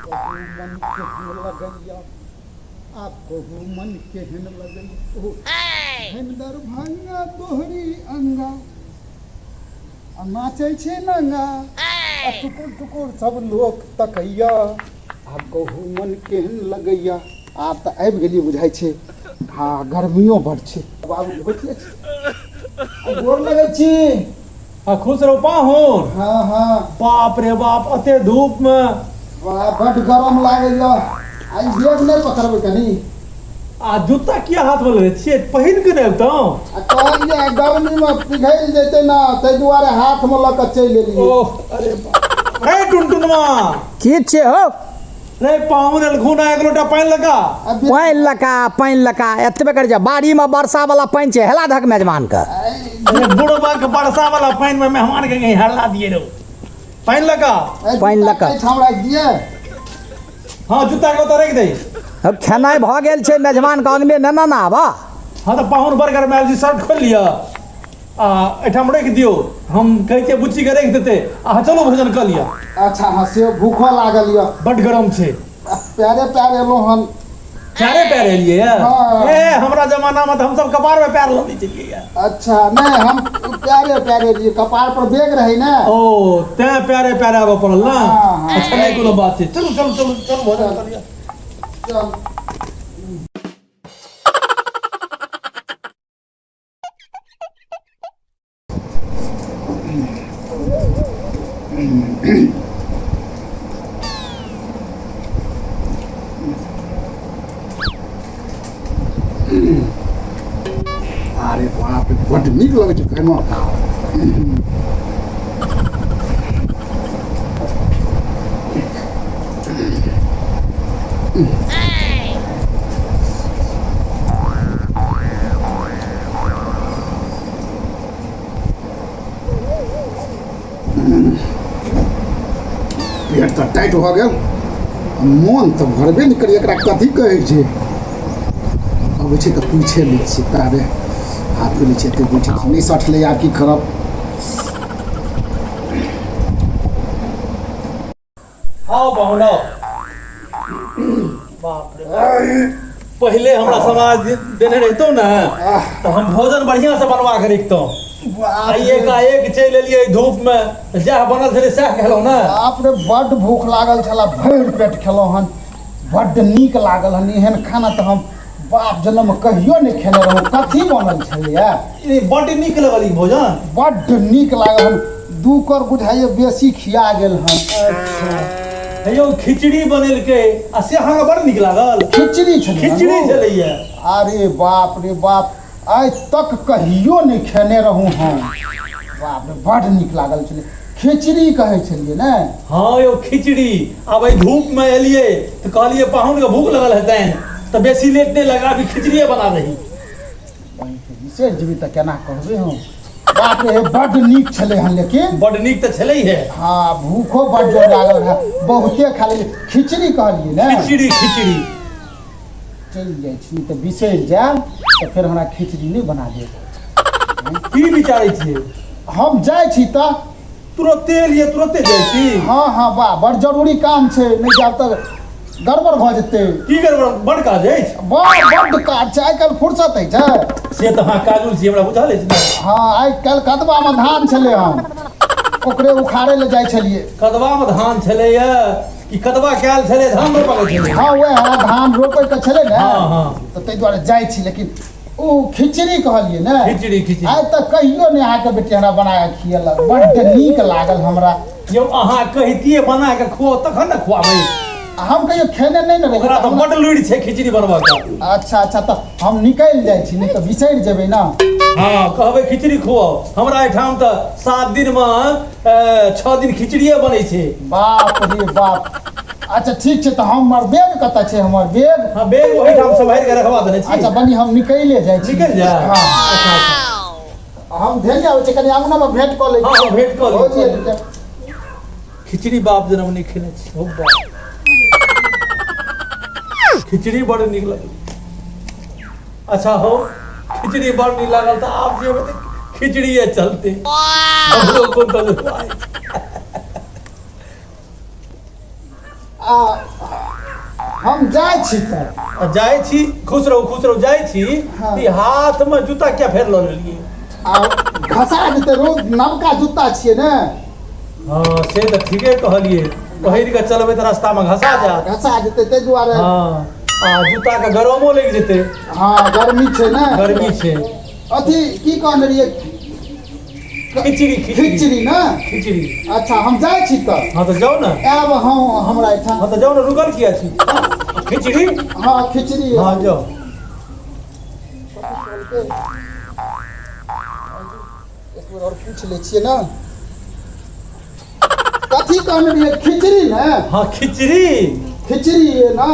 कहू मन केहन लगैया, आब कहू मन केहन लगैया। ओ एहन दरभंगा दोहरी अंगा आ नाचै छै नंगा, आ टुकुर टुकुर सब लोक तकैया। आब कहू मन केहन लगैया। आब तऽ आबि गेलियै बुझाइ छै। हँ, गर्मियो बड छै। बाबू बैठले छी, गोर लगै छी। आ खुश रहू पाहुन। हाँ हाँ। बाप रे बाप, अते धूप में। वाह, बड गरम लागैया। आ ई बैग नहि पकड़बै कनी? आ जूता किया हाथ में लेने छियै? पहिन के नहि अबितहुँ? आ कहलियै गर्मी में पिघलि जेतै ने, ताहि दुआरे हाथ में लऽ कऽ चलि एलियै। ओह, अरे बाप रे, टुनटुनमा। की छियै हो? रे पाहुन एलखुन, एक लोटा पानि लगा। पानि लका, पानि लका, एतबे कर जा। बाड़ी में वर्षा वाला पानि छै, हेला धक मेजबान के। अरे बुढ़बा के वर्षा वाला पानि में मेहमान के कहीं हल्ला दिए रहो। पानि लगा। पानि लका। एहिठाम राखि दिए। हाँ, जूता के ओतऽ राखि दे। अब खेनाइ भऽ गेल छै, मेजबान के अंगने ने ना आबा। हाँ, तऽ पाहुन बर्गर में आयल छी, शर्ट खोलि लिअ आ एहिठाम राखि दियौ। हम कहै छियै बुच्ची के राखि देतै। अहाँ चलू, भोजन कऽ लिअ। अच्छा, हाँ, से भूखो लागल यऽ। बड्ड गरम छै। पैरे पैर एलहुँ हन। पैरे पैर एलियै यऽ? हाँ। ए, हमरा जमाना में तऽ हमसब कपार में पैर लऽ दै छलियै यऽ। अच्छा, नहि, हम पैरे पैरे एलियै, कपार पर बैग रहै ने। ओ, तैं पैरे पैर आबऽ पड़ल ने। हाँ, हाँ। अच्छा, नहि कोनो बात छै। चलू चलू चलू चलू, भोजन कऽ लिअ। चल। अरे बाप रे, बड्ड नीक लगै छै खायमे। पेट तऽ टाइट भऽ गेल, मोन तऽ भरबे नहि करै। एकरा कथी कहै छै? अबै छै तऽ पूछे लै छियै। ताबे हाथ लै छियै, एते बैठे छी, नहि सठलै। आब की करब? आओ पाहुन, आओ। बाप रे, पहिले हमरा समाज देने रहितौ ने तऽ हम भोजन बढ़िया से बनवा के रखतहुँ। आ एकाएक चलि एलियै धूप में, जएह बनल छलै सएह खेलहुँ ने। बाप रे, बड्ड भूख लागल छला, भरि पेट खेलहुँ हन। बड्ड नीक लागल हन। एहन खाना तऽ हम बाप जनम कहियो नहि खेने रहूँ। कथी बनल छलैया? ई बड्ड नीक लगल ई भोजन। बड्ड नीक लागल हन। दू कर बुझाइए बेसी खिया गेल हन। अच्छा, हे यौ, खिचड़ी बनेलकै आ से अहाँके बड़ नीक लागल? खिचड़ी छलै? खिचड़ी छलैया। अरे बाप रे बाप, आइ तक कहियो नहि खेने रहूँ हम। बाप रे, बड्ड नीक लागल छलै। खिचड़ी कहै छलियै ने? हँ यौ, खिचड़ी। आब एहि धूपमे एलियै तऽ कहलियै पाहुनके भूख लगल हेतनि, तऽ बेसी लेट नहि लगा, अभी खिचड़िए बना दही। बिसरि जेबै तऽ केना कहबै हम? बाप रे, बड्ड नीक छलै हन लेकिन। बड्ड नीक तऽ छलै हे। हँ, भूखो बड्ड जोर लागल रहै, बहुते खा लेलियै। खिचड़ी कहलियै ने? खिचड़ी, खिचड़ी। चलि जाइ छी तऽ बिसरि जायब तऽ फेर हमरा खिचड़ी नहि बना देब। की विचारै छियै? हम जाइ छी तऽ। तुरते एलियै, तुरते जाइ छी? हँ हँ, वाह, बड़ जरूरी काम छै, नहि जायब तऽ गड़बड़ भऽ जेतै। की गड़बड़? बड़ काज अछि? बड़ बड्ड काज छै। आइ काल्हि फुर्सत अछि? से तऽ अहाँ काजुल छी, हमरा बुझल अछि ने। हँ, आइ काल्हि कदबामे धान छलै हन, ओकरे उखाड़ै लए जाइ छलियै। कदबामे धान छलैया कि कदबा कयल छलै, धान रोपऽ के छलै? हँ, वएह धान रोपै के छलै ने। हँ हँ तऽ ताहि दुआरे जाइ छी। लेकिन ओ खिचड़ी कहलियै ने? खिचड़ी, खिचड़ी। आइ तक कहियो नहि अहाँके बेटी हमरा बना कऽ खियेलक। बड्ड नीक लागल हमरा। यौ, अहाँ कहितियै बना कऽ खुआउ तखन ने खुआबै। आ हम कहियो खेने नहि ने रही। ओकरा तऽ बड्ड लुरि छै खिचड़ी बनबऽ के। अच्छा अच्छा, तऽ हम निकलि जाइ छी, नहि तऽ बिसरि जेबै ने। हँ, कहबै खिचड़ी खुआउ। हमरा एहिठाम तऽ 7 दिनमे 6 दिन खिचड़िए बनै छै। बाप रे बाप। अच्छा, ठीक छै। तऽ हमर बैग कतऽ छै, हमर बैग? हँ, बैग ओहिठाम सम्हारि कऽ रखवा देने छी। अच्छा बनी, हम निकले जाइ छी। निकलि जा। हँ। अच्छा अच्छा। हम भेज आबै छी, कनि अंगना मे भेंट कऽ लै छी। हँ हँ, भेंट कऽ लिअ। हो कऽ लिअ। जेतै। खिचड़ी बाप जनम नहि खेने छी। हो बाप, खिचड़ी बड़ नीक लगल। अच्छा हो, खिचड़ी बड़ नीक लागल तऽ आब जेबै तऽ खिचड़िए चलते। हमरो कोन तजुर्बा अछि। आ हम जाइ छी तऽ। जाइ छी, खुश रहू, खुश रहू। जाइ छी। हाँ। ई हाथ में जूता किया फेर लऽ लेलियै? आ घसा जेतै, रोज नवका जूता छियै ने। हँ, से तऽ ठीके कहलियै, पहिर कऽ चलबै तऽ रास्ता में घसा जायत। घसा जेतै, ताहि दुआरे। हँ, आ जूता के गरमो लागि जेतै। हँ, गर्मी छै ने। गर्मी छै। अथी की कहने रहियै? खिचड़ी, खिचड़ी। खिचड़ी ने। खिचड़ी। अच्छा, हम जाइ छी तऽ। हँ, तऽ जाउ ने। आयब हम हमरा एहिठाम। हँ, तऽ जाउ ने, रुकल किया छी? खिचड़ी। हँ, खिचड़ी। हँ, जाउ। एक बेर आओर पूछि लै छियै ने, कथी कहने रहियै? खिचड़ी ने? हँ, खिचड़ी। खिचड़ी ये ने?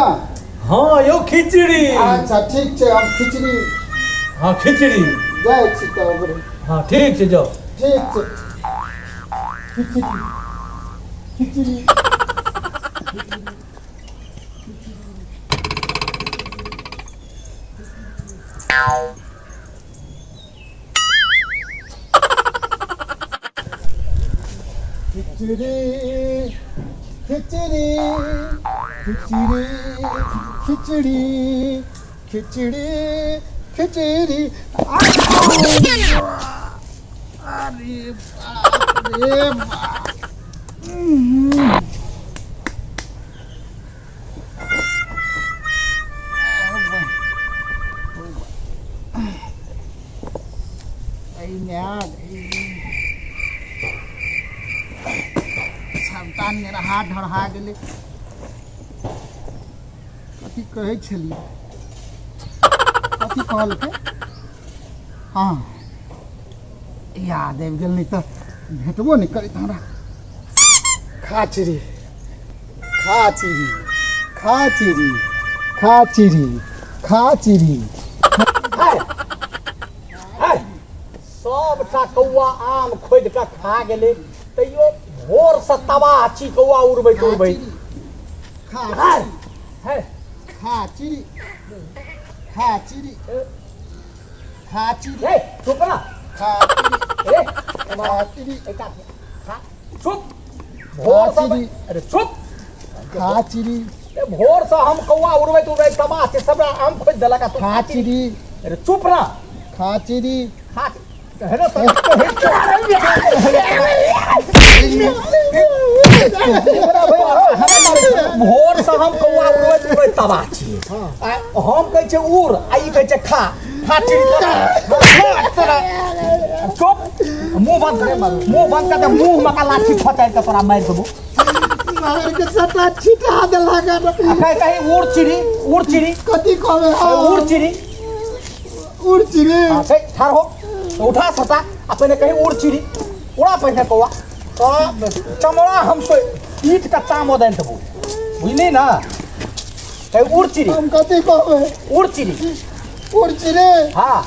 हँ यौ, खिचड़ी। अच्छा, ठीक छै, हम खिचड़ी। हँ, खिचड़ी। जाइ छी तब। हँ, ठीक छै, जाउ। ठीक छै। खिचड़ी, खिचड़ी। खिचड़ी, खिचड़ी, खिचड़ी, खिचड़ी, खिचड़ी, खिचड़ी। अरे बाप रे बाप! सबटा नेरहा ढरहा गेलै। कथी कहै छलियै? कथी कहलकै? हँ, याद आबि गेल, नहि तऽ भेटबो नहि करैत हमरा। खाचरी, खाचरी, खाचरी, खाचरी, खाचरी। सबटा कौआ आम खोदि कऽ खा गेलै, तैयो भोरसँ तबाह छी कौआ उड़बैत उड़बैत। खाचरी, है। खाचरी, खाचरी, खाचरी। हे, चुप ना। खाचरी, ए, खाचरी। एकटा खा, चुप। भोरसँ, अरे चुप। खाचरी। ए, भोरसँ हम कौआ उड़बैत उड़बैत तबाह छी, सबटा आम खोदि देलक आ तू खाचरी। अरे चुप ना। खाचरी। खा हे ना। भोरसँ हम कौआ उड़बैत उड़बैत तबाह छी, आ हम कहै छियै उड़, आ ई कहै छै खा। खा चिड़ी तोरा। चुप, मुंह बंद कर, मुंह बंद कर। मुंह में का लाठी फचाइ के तोरा मारि देबो। मारि के सबटा छिटा देलक। आ कहीं कहीं उड़ चिड़ी, उड़ चिड़ी। कथी कहबै? उड़ चिड़ी। उड़ चिड़ी। हाँ, सही, ठाढ़ हो तो उठा सटा आ पहले कहीं उड़ चिड़ी, उड़ा पहिने कौआ तो चमड़ा हम तो पीठ का चाम ओदानि देबो, बुझली ना? कहीं उड़ चिड़ी। हम कथी कहबै? उड़ चिड़ी। उड़ चिड़ी। हाँ।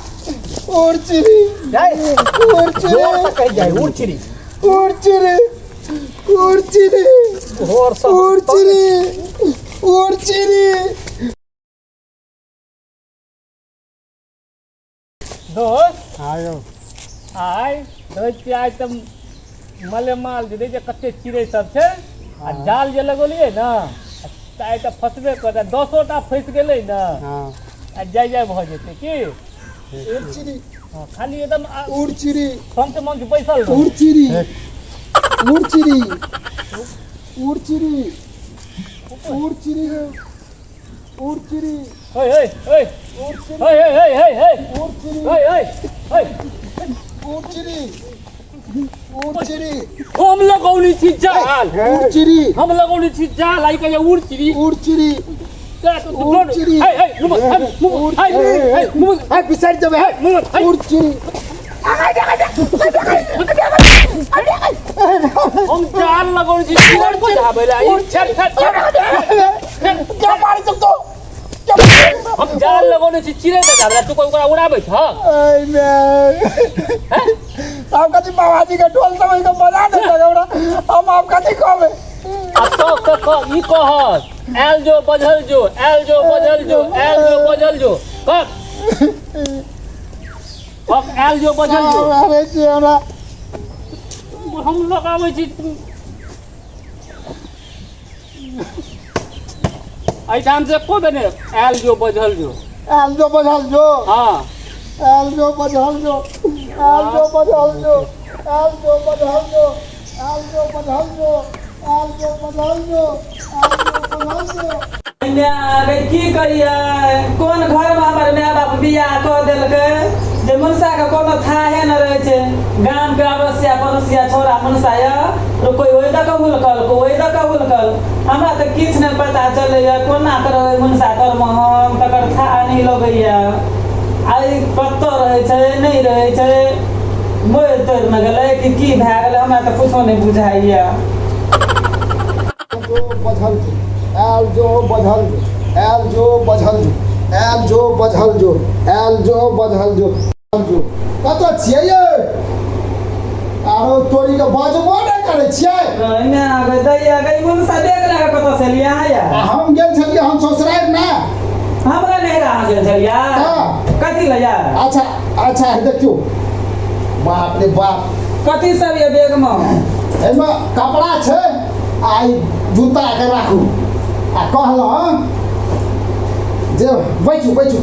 उड़ चिड़ी। जाए। उड़ चिड़ी। जोर से कही जाए, उड़ चिड़ी। उड़ चिड़ी, उड़ चिड़ी। भोर से उड़ चिड़ी, उड़ चिड़ी। दोस्त। आयो। आइ देखै छियै, आइ तऽ मलेमाल जे देखै छियै कते चिड़ै सब छै, आ जाल जे लगौलियै ने, तऽ आइ तऽ फसबे करतै। 10टा फँसि गेलै ने, आ जाय जाय भऽ जेतै की। उड़ चिड़ी। हँ, खाली एकदम उड़ चिड़ी। संत मंच बैसल रहू। उड़ चिड़ी, उड़ चिड़ी, उड़ चिड़ी, उड़ चिड़ी, उड़ चिड़ी। हे हे हे। उड़ चिड़ी। हे हे हे हे हे। उड़ चिड़ी। हे हे हे। उड़ चिड़ी, उड़ चिड़ी। हम लगौनी छी जाल। उड़ चिड़ी। हम लगौनी छी जाल, आई कहे उड़ चिड़ी। उड़ चिड़ी। उड़ चिड़ी। हे हे, मुँह हे, मुँह हे, हे, मुँह हे, बिसरि जेबै हे। मुँह हे। उड़ चिड़ी। हम जाल लगौनी छी चिड़ै बजाबै ला। ई छेड़ छेड़ छेड़। क्या मारै छौ तू? हम जाल लगौने छी चिड़ै बजाबै ला, तू कोई ओकरा उड़ाबै छ? ऐ मे, आब कथी बाबाजी के ढोल समझ के बजा देलक हमरा। हम आब कथी कहबै? आ तो कह, ई कहत, आयल जो बजल जो, आयल जो बजल जो, आयल जो बजल जो। कह कह, आयल जो बजल जो। आबै छी हमरा। हम लगाबै छी। एहिठाम से एको बेर आयल जो बजल जो, आयल जो बजल जो। हाँ, आयल जो बजल जो, आयल जो बजल जो, आयल जो बजल जो, आयल जो बजल जो, आयल जो बजल जो, आयल जो बजल जो। की कहिए, कोन घर में हमर my बाप बियाह कऽ देलकै जे मनसा के कोनो थाहे न रहै छै। गाम के अड़ोसिया पड़ोसिया छोरा मनसा यऽ तो कोई ओहि दऽ कऽ हुलकल, कोई ओहि दऽ कऽ हुलकल। हमरा तऽ किछु नहि पता चलैया कोना कऽ रहै मनसा तरमे, हम तकर थाह नहि लगैया। आइ कतऽ रहै छै नहि रहै छै, मरि तरि ने गेलै कि की भए गेलै, हमरा तऽ किछो नहि बुझाइया। जो बजल जो, आयल जो बजल जो, आयल जो बजल जो, आयल जो बजल जो, आयल जो बजल जो, जो। कतऽ छियै यै? आरो तोरी के बजबो नहि करै छियै। ओहिमे आबै दैया गई मनसा देख लए कतऽ से लिया या? आ हम गेल छलियै, हम ससुरारि ने। हमरा नहिरा अहाँ गेल छलियै? हाँ। कथी लए या? अच्छा अच्छा, देखियौ, बाप रे बाप। कथी सब ये बैग में? एहिमे कपड़ा छै आ ई जूता के राखू। आ कहलहुँ जे बैठू बैठू।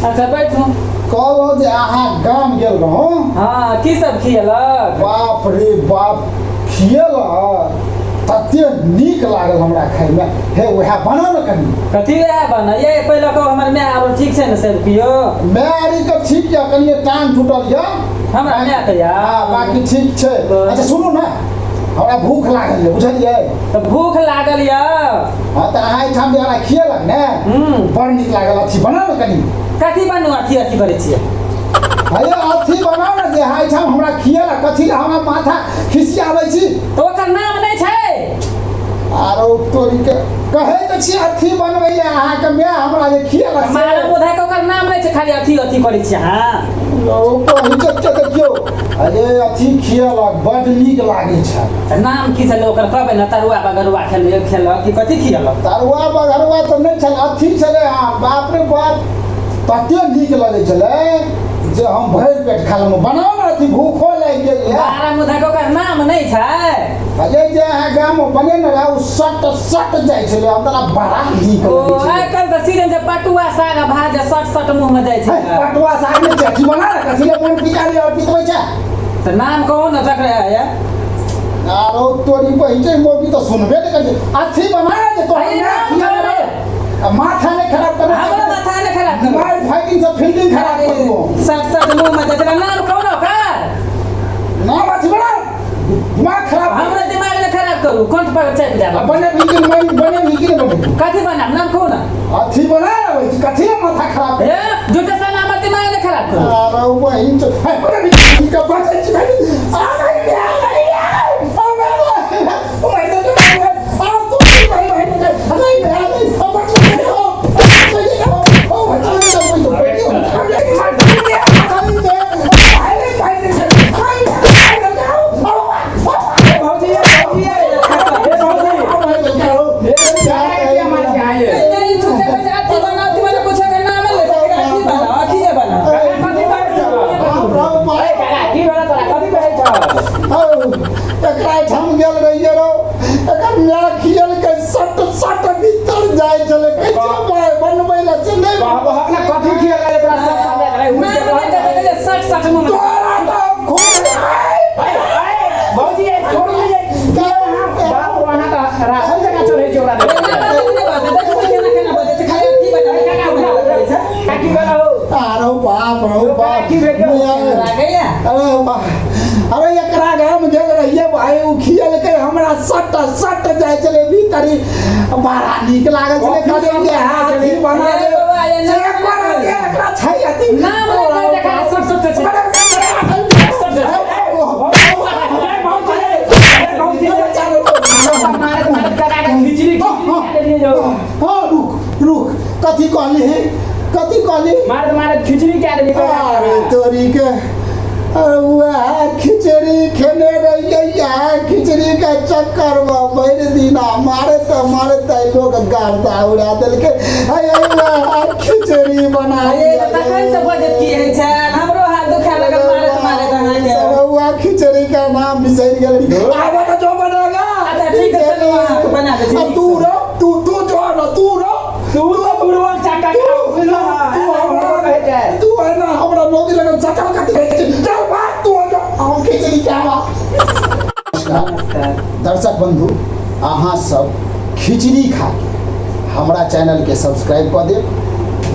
अच्छा बैठू। कहलहुँ जे अहाँ गाम गेल रहौं। हाँ, की सब खियलक? बाप रे बाप, खियलक तते नीक लागल हमरा खाइमे। हे वएह बनाउ ने कनि। कथी वएह बना? ये पहिले कहू हमर my आरो ठीक छै ने सब कियो? My आरी के ठीक यऽ, कनिये टांग टूटल यऽ। हमरा my के यऽ? हाँ, बाकी ठीक छै। अच्छा सुनू ने, हमरा भूख लागल यऽ, बुझलियै? तऽ भूख लागल यऽ? हाँ, तऽ अहाँ एहिठाम जे हमरा खियलक ने, बड़ नीक लागल। अथी बनाउ ने कनि। कथी बनू? अथी अथी करै छियै? हे अथी बनाउ ने जे अहाँ एहिठाम हमरा खियलक। कथी लए हमरा माथा खिसियाबै छी? तऽ ओकर नाम नहि छै। आरो तोरी के कहै तऽ छी अथी बनबै लए, अहाँके my हमरा जे खियलक से। मारब बोधै के ओकर नाम नहि छै, खाली अथी अथी करै छियै अहाँ। यौ, कहै छै के देखियौ, अरे अथी खियलक बड नीक लागै छै। तऽ नाम की छलै ओकर कहबै ने? तरुआ बगरुआ खेलक कि कथी खियलक? तरुआ बगरुआ तऽ नहि छल, अथी छलै। हाँ, बाप रे बाप, तते नीक लगै छलै जे हम भरि पेट खा लेलहुँ। बनाउ ने अथी, भूखो लागि गेल यऽ। बारह मुदा के ओकर नाम नहि छै। अरे जे अहाँ गाममे बनेने रहै ओ सट सट जाइ छलै, हमरा बड़ा नीक ओ लगै छलै। आइ काल्हि तऽ सीजन छै पटुआ साग आ भात जे सट सट मुँहमे जाइ छै। हे, पटुआ साग नहि छै, अथी बना ने, कथी लए मोन पिता लिअ और पितबै छै? तऽ नाम कहू ने तकरे ये। आरो तोरी बहिन मौगी तऽ सुनबे नहि करै छै। अथी बना ने जे तोहर अरे my नाम खिया कहू ने। आ माथा नहि खराब करबै। हमरो माथा नहि खराब करबै। मारि फाइटिंग से फील्डिंग खराब कर देबो। सट सट मुँहमे जाइ छै। नाम कहू ने ओकर। नाम अथी बना, दिमाग खराब। हमरा दिमाग नहि खराब करू, कंठ पर चापि देब। आ बने भी कि नहीं बने भी कि नहीं बने? कथी बनाब नाम कहू ने। अथी बना ने, कथी लए माथा खराब हे झूठे से हमर दिमाग नहि खराब करू। अरे बहिन तो, हे, बने भी कि बचै छी भाई। आ गई, आ गई, आ गई। ओ भाई, ओ भाई, ओ भाई, आ तू भाई, भाई, भाई, आ गई, आ गई, ओ बच गई, ओ बच गई, ओ बच गई, ओ बच गई, नहीं, झूठे कहै छै, अथी बना, अथी बना, कुछो के नामे लै छै, अथी बना, अथिये बना। की भेलै तोरा? कथी कहै छौ? एकरा एहिठाम गेल रहियै रौ, एकर my खियलकै सट सट भीतर जाइ छलै। कैसे बनबै लए से नहि। कहबहक ने कथी खियेलकै तोरा? सब समझा गेलै, उठि नाम के नहि कहब। कहै छै, सट सट मुँहमे। तोरा तऽ खूब भौजी, छोड़ू ने, बाप अहाँ तऽ राखल जकाँ चढ़ै छै ओकरा। नाम नहि बजै, देखू केना केना बजै छै, खाली अथी बना, अथी बना करै छै। की भेलौ? अरे बाप रौ बाप, की भेल? लागैया? अरे बाप, अरे एकरा गाम गेल रहियै भाई, ओ खियलकै हमरा सट सट जाइ छलै भीतरी, बड़ा नीक लागल छलै। कहलियै जे अथी बना अरे दे। बाबा, ये से नाम बना दे, एकरा छै अथी। नाम नहि कहै छै, खाली सट सट छै। हाँ, रुक रुक, कथी कहली है? कथी कहली? मारत मारत खिचड़ी कए देलियै। अरे तोरी के, अरे वएह खिचड़ी खेने रहियै, इएह खिचड़ी के चक्कर में भरि दिना मारैत मारैत लोग गार्दा उड़ा देलकै। हे वएह खिचड़ी बना। अरे तखन से बजत की होइ छै, हमरो हाथ दुखाय लागल मारैत मारैत अहाँके। वएह खिचड़ी के नाम बिसरि गेल। आब तऽ जो बनेगा। अच्छा ठीक है, चलू अहाँके बना दै छी। आ तू रह, तू तू जो न तू रह। नमस्कार। नमस्कार। दर्शक बंधु, अहाँ सब खिचड़ी खा के हमरा चैनल के सब्सक्राइब कऽ देब,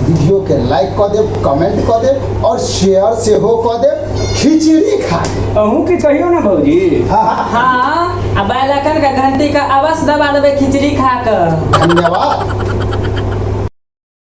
वीडियो के लाइक कऽ देब, कमेंट कऽ देब और शेयर सेहो कऽ देब खिचड़ी खा के। अहूँ की कहियो ना भौजी। हाँ हाँ। हाँ, आ बेल आइकन के घंटी के अवश्य दबा देबै खिचड़ी खा कऽ। धन्यवाद।